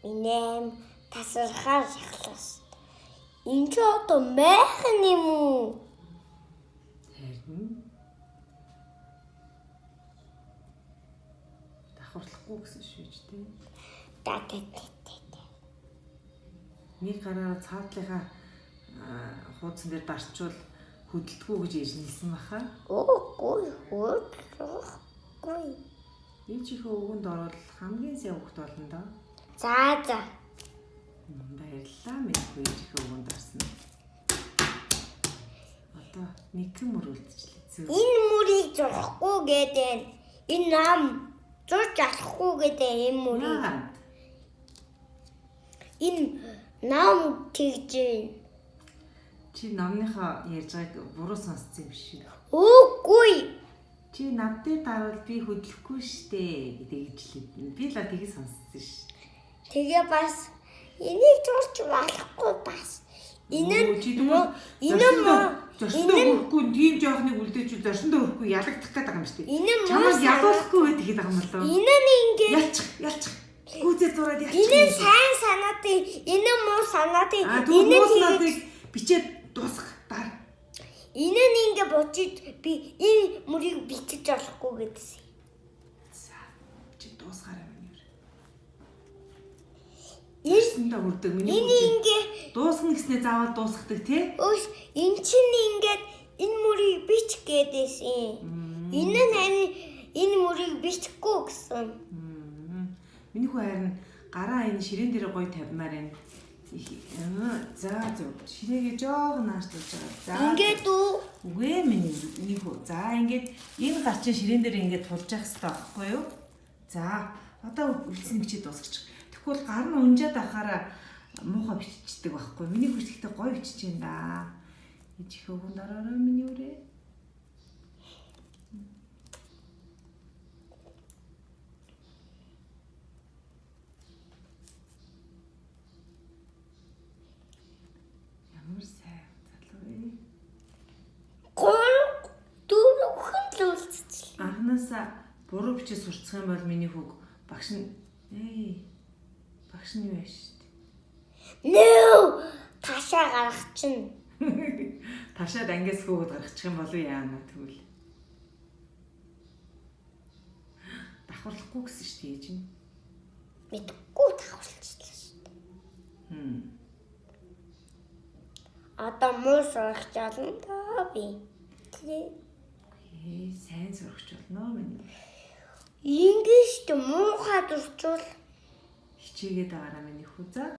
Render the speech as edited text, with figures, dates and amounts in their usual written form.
Инэм тасархаа шахлаа. Энэ ч одоо майхан юм уу? Харин давхарлахгүй гэсэн шүүж тий. Да да да да. Нэг гараараа цаатлынхаа хуудсан дээр дарчвал хөдөлдөггүй гэж ээж хэлсэн баха. Үгүй хөдлөхгүй. Ээжийнхээ өгөнд орвол хамгийн сайн хүүхэд болно доо. За за. Баярлалаа мэдгүй ээжийнхээ өгөнд орсон. Одоо нэгэн мөр үлдчихлээ. Зүг. Энэ мөрийг зурхгүй гэдэг. Энэ нам зурж алахгүй гэдэг энэ мөрийг. Яагаад? Энэ нам тэгж байна. Чи номныхоо ярьж байгааг буруу сонссон юм шиг. Үгүй. Чи над дээр дарвал би хөдлөхгүй штэ гэдэг ижлээ. Би л тийг сонссон ш. Тэгээ бас энийг зурж болохгүй бас. Энэ нь чи тэгвэл энэ нь зорсондоо өрөхгүй тийм жоохныг үлдээч зорсондоо өрөхгүй ялагдах гээд байгаа юм штэ. Энэ нь Чамайг ялуулахгүй байт гээд байгаа юм болоо. Энэ нь ингээд Ялчих, ялчих. Гүзээ зураад ялчих. Энэ нь сайн санаатай, энэ нь муу санаатай, Энэ энэ нь санаатыг бичээд дуусгах дар. Энэ нь ингээ бочиж би энэ мөрийг бичиж болохгүй гэдсэн. За чи дуусгаарай миний. Энэ Зорсондоо хүрдэг миний. энэ ингээ дуусгана гэснээр заавал дуусгадаг тий? Өөс эн чинь ингээд энэ мөрийг бич гэдээсэн. Энэ нь харин энэ мөрийг бичихгүй гэсэн. Миний хүү харин гараа энэ ширээн дээр гоё тавимаар байна. За зөв. Ширээгээ жоохон наашлуулж байгаа. За. Ингээд үү? Үгүй ээ миний хүү. За ингээд энэ гар чинь ширээн дээр ингээд тулж явах хэрэгтэй байхгүй юу? За одоо үлдсэн бичээд дуусгачих. Тэгэхгүй бол гар нь унжаад авахаараа муухай биччихдэг байхгүй. Миний хүү ихтэй гоё бичиж юм да. Ижих өгөн дараарай миний үрээ. Ямар сайн залуу вэ? 3 4 хүн л үлдчихлээ. Анхнаасаа буруу бичиж сурцах юм бол миний хүүг багш нь багш нь юу яаш штэ. No! Ташаа гарах чинь. Ташаад ангиас хөөгд гаргачих юм болов яана тэгвэл. Давхарлахгүй гэсэн штэ ээж нь. Мэдгүй давхарлчихлаа штэ. Одоо муу сурах болно даа би. Тэгээ Сайн сурагч болно миний. Ингэж штэ муухай зурчвал Хичээгээд байгаараа миний хүү за.